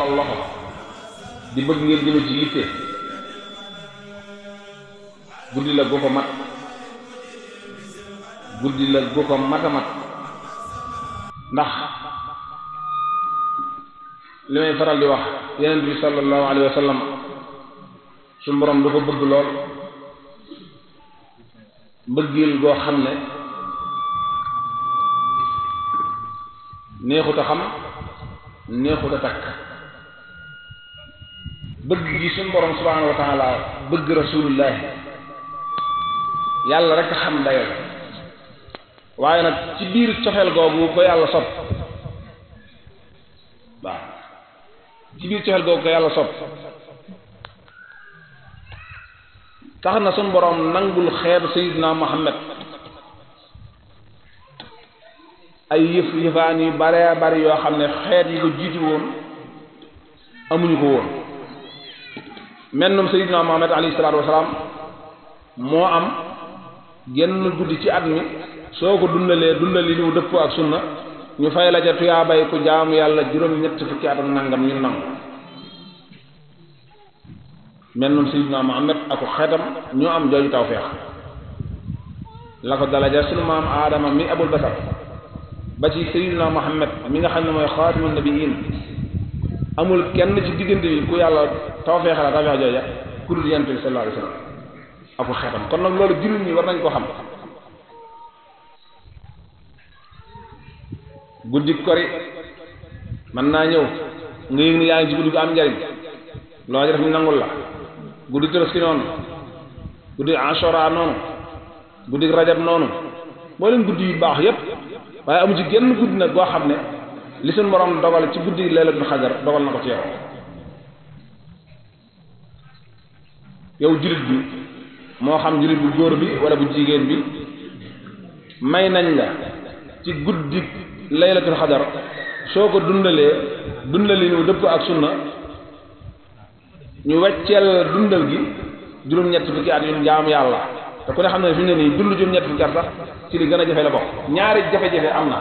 tàllal loxo di bëgg ngeen jëme ci yitte guddi la gu ko mat guddi la gu ko mat a mat ndax li may faral di wax Yonent bi sallallahu alayhi wa sallam suñu borom du ko bëgg lool mbëggeel goo xam ne neexut a xam neexut a takk bëgg gi suñu borom subhanahu wa taala bëgg rasulullah yàlla rek a xam dayo waaye nag ci biir cofeel googu ko yàlla sopp waaw ci biir cofeel googu ko yàlla sopp tax na suñu borom nangul xeetu Sayyidina Muhammad ay yëfaan yu bare bari yoo xam ne xeet yi ko jiitu woon amuñu ko woon mennum Sayyidina Muhammad alayhi salaatu wasalaam moo am genn guddi ci at mi soo ko dundalee dundali lu dëppoo ak sunna ñu fay la ca tuyaabay ku jaamu yàlla juróom-ñett fukki at ak nangam ñu nangu mennum Sayyidina Muhammad ak xeetam ñoo am jooju tawfeex la ko dalaja sunu maam aadama mi abul basar ba ci Sayyidina Muhammad mi nga xam ne mooy xaatimun nabiyyin amul kenn ci diggante bi ku yàlla tawfeex la tawfeex jooja ku dul Yonent bi sallallahu alayhi wa sallam ak xeetam kon nag loolu jullit ñi war nañ ko xam guddi kori mën naa ñëw nga yëg ni yaa ngi ci guddi gu am njariñ loo def ñu nangul la guddi Tabaski noonu guddi Ashura noonu guddi Rajab noonu moo leen guddi yu baax yépp waaye amu ci genn guddi nag boo xam ne li suñu borom dogal ci guddi Laylatul Qadr dogal na ko ci yow jullit bi moo xam jullit bu góor bi wala bu jigéen bi may nañ la ci guddi Laylatul Qadr soo ko dundali ñu dëpp ak sunna ñu wecceel dundal gi juróom-ñett fukki at yu jaamu yàlla te ku ne xam ne fi mu ne nii dund juróom-ñett fukki at sax ci li gën a jafe la bokk ñaari jafe-jafe am na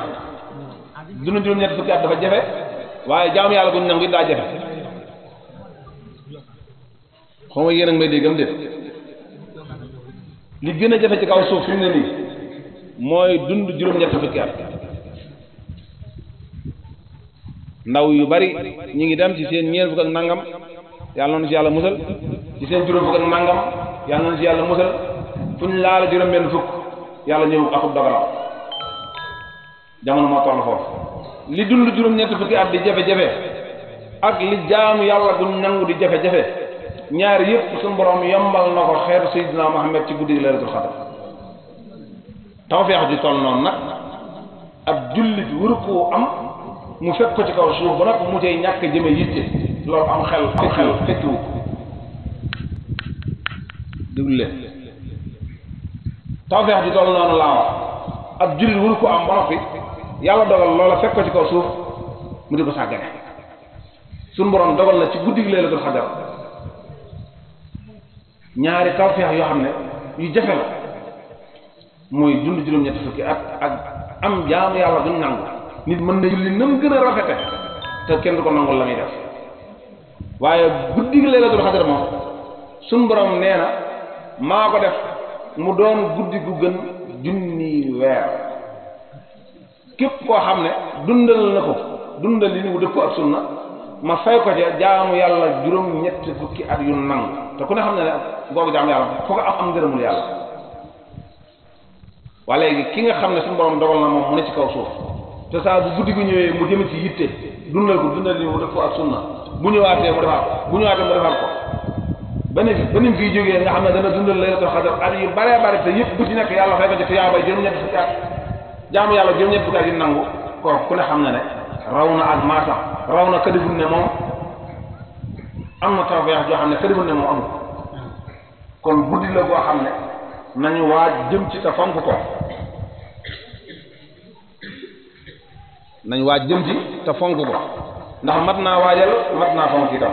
dund juróom-ñett fukki at dafa jafe waaye jaamu yàlla guñ nangu it daa jafe xaw ma yéen a ngi may déggam déet li gën a jafe ci kaw suuf fi mu ne nii mooy dund juróom-ñett fukki at ndaw yu bari ñu ngi dem ci seen ñeent fukk ak nangam yàlla noonu ci yàlla musal ci seen juróom fukk ak nangam yàlla noonu ci yàlla musal fu ñu laal juróom-benn fukk yàlla ñëw akub dogalam jamono moo toll foofu li dund juróom-ñett fukki at di jafe-jafe ak li jaamu yàlla gu nangu di jafe-jafe ñaar yëpp suñu borom yombal na ko xeetu Seydina Muhammad ci guddi Laylatul Qadr tawfeex ji toll noonu nag ab jullit waru koo am mu fekk ko ci kaw suuf ba nag mu tey ñàkk jëme yitte loolu am xel fekkiwu déglu leen tawfeex ji toll noonu laa wax ab jullit waru ko am ba noppi yàlla dogal loola fekk ko ci kaw suuf mu di ko sàggane suñu borom dogal na ci guddi Laylatul Qadr ñaari tawfeex yoo xam ne yu jafe la mooy dund juróom-ñetti fukki at ak am jaamu yàlla duñ nangu nit mën na julli nam gën a rafete te kenn du ko nangul la muy def waaye guddi Laylatul Qadr moom suñ borom nee na maa ko def mu doon guddi gu gën junni weer képp koo xam ne dundal na ko dundal li ni mu dëpp ak sunna ma fay ko ca jaamu yàlla juróom-ñetti fukki at yu nangu te ku ne xam ne ne googu jaamu yàlla foo ko am ngërëmul yàlla waa léegi ki nga xam ne suñu borom dogal na moom mu ne ci kaw suuf te saa bu guddi gi ñëwee mu jëm ci yitte dundal ko dundal li mu dëpp ak sunna bu ñëwaatee mu defaat ko bu ñëwaatee mu defaat ko ba ni fiy jógee nga xam ne dana dundal Laylatul Qadr at yu bare bare te yëpp bu ci nekk yàlla fay ko ci tuyaabay juróom-ñetti fukki at jaamu yàlla juróom-ñetti fukki at yu nangu kooku ku ne xam ne ne raw na ak maasam raw na kadibul ne moom am na tawfeex joo xam ne kadibul ne moom amul kon guddi la boo xam ne nañu waaj jëm ci te fonk ko nañu waaj jëm ci te fonk ko ndax mat naa waajal mat naa fonk itam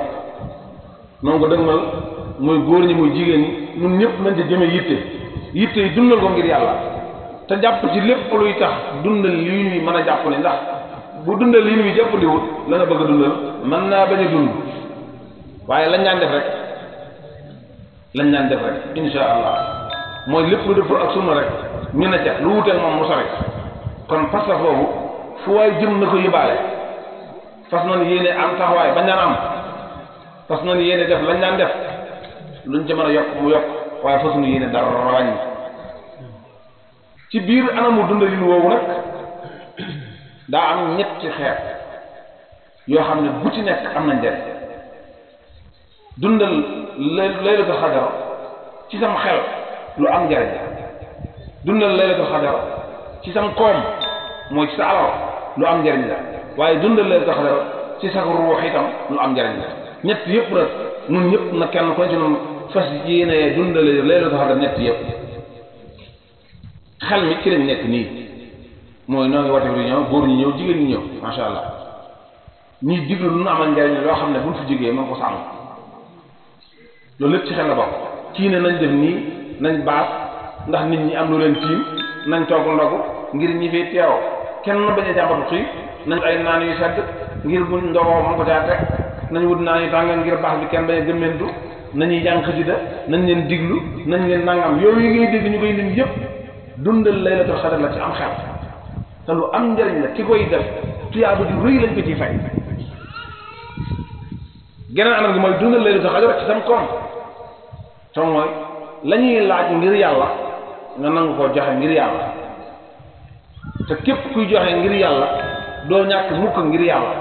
noonu ko dëgmal muy góor ñi muy jigéen ñi ñun ñëpp nañ ci jëme yitte yi dundal ko ngir yàlla te jàpp ci lépp luy tax dundal lii ñuy mën a jàpp ne ndax bu dundal lii wi jàppandiwut la nga bëgg a dundal mën naa bañ a dund waaye lañ daan def rek insha allah mooy lépp lu dëppoo ak sunna rek ñu ne ca lu wuteeg moom mu sori kon pas-pas boobu fu waay jëm na ko yóbbaale fas nañ yéene am taxawaay bañ daan am fas nañ yéene def lañ daan def luñ ca mën a yokk mu yokk waaye fas nañ yéene dara wàññi ci biir anamu dundalin woowu nag daa am ñetti xeet yoo xam ne bu ci nekk am na njëriñ dundal laylatul xadar ci sam xel lu am njëriñ dundal laylatul xadar ci sam koom mooy ci sa alal lu am njëriñ la waaye dundal laylatul xadar ci sa ruux itam lu am njëriñ la ñett yëpp nag ñun ñëpp na kenn ko ci ñun fas yéene dundale laylatul xadar ñett yëpp xel mi ci lañ nekk nii mooy noo ngi wate réunion góor ñi ñëw jigéen ñi ñëw masha allah ñuy diglu lu nu amal njëriñ loo xam ne buñ fi jógee mën ko sàmm loolu lépp ci xel la bokk kii ne nañ def nii nañ baas ndax nit ñi am lu leen tiim nañ togg ndogu ngir ñi fi teew kenn bañ a jàmbatu xiif nañ ay naan yu sedd ngir buñ ndogoo mën ko caa teg nañ wut naan yu tàng ngir baax bi kenn bañ a gëmmentu nañuy jàng xasida nañ leen diglu nañ leen nangam yooyu yi ngay dégg ñu koy lim yëpp dundal laylatul xadar la ci am xel te lu am njëriñ la ki koy def tuyaaba ju rëy lañ ko ciy fay geneen anam gi mooy dundal laylatul xadar ci sam koom te mooy la ñuy laaj ngir yàlla nga nangu koo joxe ngir yàlla te képp kuy joxe ngir yàlla doo ñàkk mukk ngir yàlla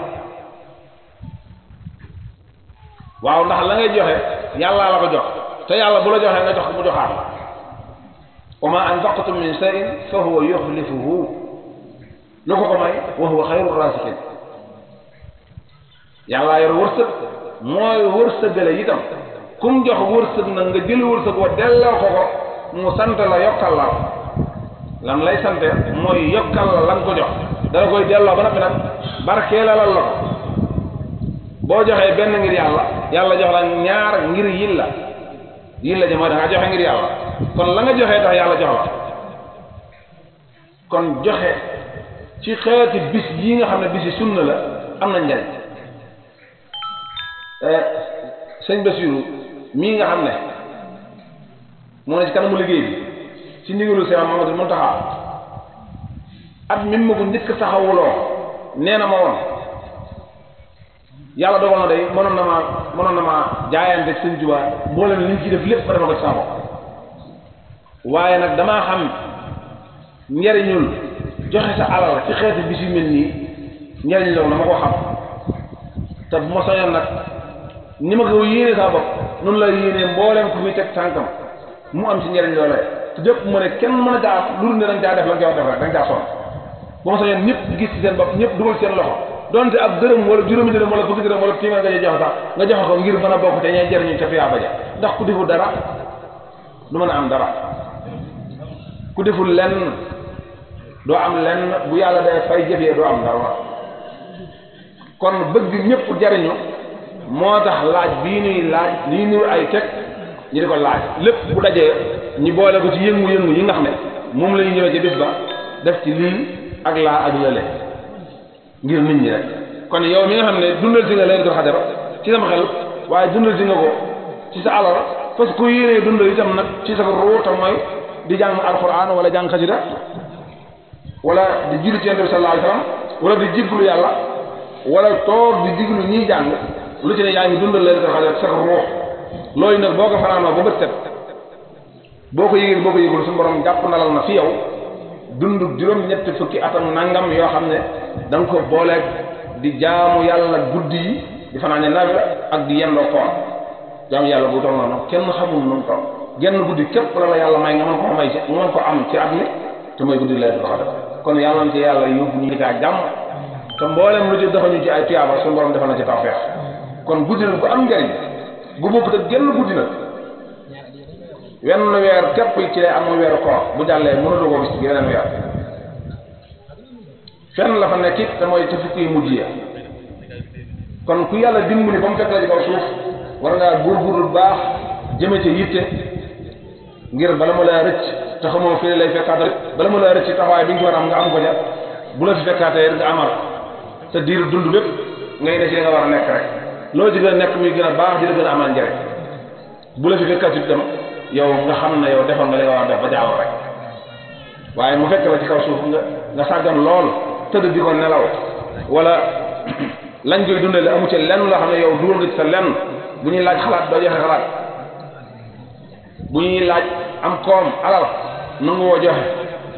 waaw ndax la ngay joxe yàllaa la ko jox te yàlla bu la joxee nga jox mu joxaat la wa ma anfaqtum min shay'in fa huwa yukhlifuhu lu ko may wa huwa xayru raasiqiin yàllaa yor wërsëg mooy wërsëgale itam kum jox wërsëg nag nga jël wërsëg wa delloo ko mu sant la yokkal la lam lay sante mooy yokkal la nga ko jox dala koy delloo ba noppi nag barkeelalal la ko boo joxee benn ngir yàlla yàlla jox la ñaar ngir yilla ji mooy da nga joxe ngir yàlla kon la nga joxee tax yàlla jox la kon joxe ci xeeti bis yi nga xam ne bisi sunna la am na njariñ sëñ Basiru mii nga xam ne moo ne ci kanamu liggéey bi ci ndigalu Seex Mamadu Muntaxa at mi ma ko njëkk taxawuloo nee na ma woon yàlla dogal na day mënoon na ma jaayante Sëñ Tuubaa mboolem li ñu ci def lépp ma defa ko ci sama bopp waaye nag damaa xam njariñul joxe sa alal ci xeeti bis yu mel nii njariñ loolu dama ko xam te bu ma soñoon nag ni ma ko yéene saa bopp noonu la yéene mbooleem ku muy teg tànkam mu am ci njariñ loolee te jëpp mu ne kenn mën a caa lu ne dañ caa def la nga def rek dañ caa sonn bu ma soñoon ñëpp gis ci seen bopp ñëpp dugal seen loxo donte ab dërëm wala juróomi dërëm wala fukki dërëm wala téeméer nga joxe sax nga joxe ko ngir mën a bokk te ñay jariñu ca tuyaaba ja ndax ku deful dara du mën a am dara ku deful lenn doo am lenn bu yàlla day fay jëfee doo am dara kon bëgg ñëpp jariñu moo tax laaj bii nuy laaj lii nuy ay teg ñu di ko laaj lépp bu dajee ñu boole ko ci yëngu-yëngu yi nga xam ne moom la ñu ñëwee ci bis ba def ci lii ak laa ak lële ngir nit ñi rek kon yow mi nga xam ne dundal si nga laylatul xadar ci sama xel waaye dundal si nga ko ci sa alal parce que ku yéenee dundal itam nag ci sa ruu te mooy di jàng alquran wala jàng xasida wala di julli ci yonent bi sallallahu alayhi wasallam wala di jéggalu yàlla wala toog di diglu ñiy jàng lu ci ne yaa ngi dundal laylatul xadar ci sa ruux loolu nag boo ko fanaanoo ba bët set boo ko yëgul suñu borom jàpp nalal na fi yow dund juróom-ñetti fukki atam nangam yoo xam ne da nga ko booleeg di jaamu yàlla guddi yi di fanaane nafila ak di yendoo koor jaamu yàlla bu toll noonu kenn xamul nu mu toll genn guddi képp la yàlla may nga mën ko am ci at mi te mooy guddi laylatul xadar kon yàlla na ci yàlla yóbbu ñu caa jàmm te mboolem lu ci dafa ñu ci ay tuyaaba suñu borom defal na ci tawfeex kon guddi la bu am njariñ bu bokkut ak genn guddi nag wenn weer képp ci lay am muy weeru koor bu jàllee mënatu koo gis ci yeneen weer fenn la fa nekk it te mooy ca fukki yu mujj ya kon ku yàlla dimbali ba mu fekk la ci kaw suuf war ngaa góorgóorlu baax jëme ca yitte ngir bala ma laa rëcc te xamoo fii lay fekkaat rek bala ma laa rëcc taxawaay bi nga ci war a am nga am ko ja bu la fi fekkaatee nga amal sa diiru dund bépp ngay ne ci li nga war a nekk rek loo ci gën a nekk muy gën a baax di la gën a amal njëriñ bu la fi fekkati dem yow nga xam ne yow defoon nga li nga war a def ba jaaw rek waaye mu fekk la ci kaw suuf nga sàggan lool tëdd di ko nelaw wala lañ koy dundale amu ci lenn loo xam ne yow dugal nga ci sa lenn bu ñuy laaj xalaat doo joxe xalaat bu ñuy laaj am koom alal nangu woo joxe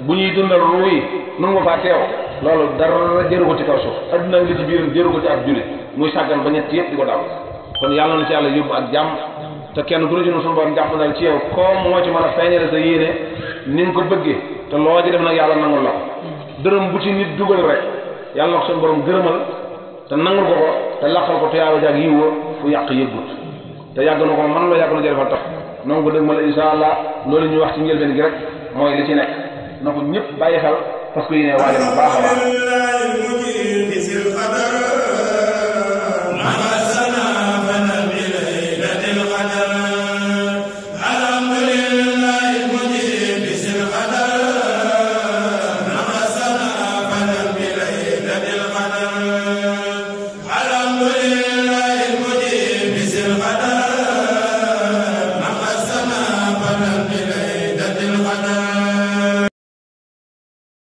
bu ñuy dundal ruu yi nangu faa teew loolu dara jëru ko ci kaw suuf adduna ngi ci biiram jëru ko ci ab jullit muy sàggan ba ñett yëpp di ko daw kon yàlla na ci yàlla yóbbu ak jàmm te kenn ku ne ci suñu borom jàpp na ci yow koom moo ci mën a feeñale sa yéene ni nga ko bëggee te loo ci def nag yàlla nangul la ko dërëm bu ci nit dugal rek yàlla na ko suñu borom gërëmal te nangul ko te laqal ko te yaawa jaag yiw fu yàq yëggut te yàgg na ko man la yàgg na jëfal tax noonu ko dëgg ma la insha allah loolu ñuy wax ci njëlbeen gi rek mooy li ci nekk na ko ñëpp bàyyi xel parce que yéene waajal bu baax a baax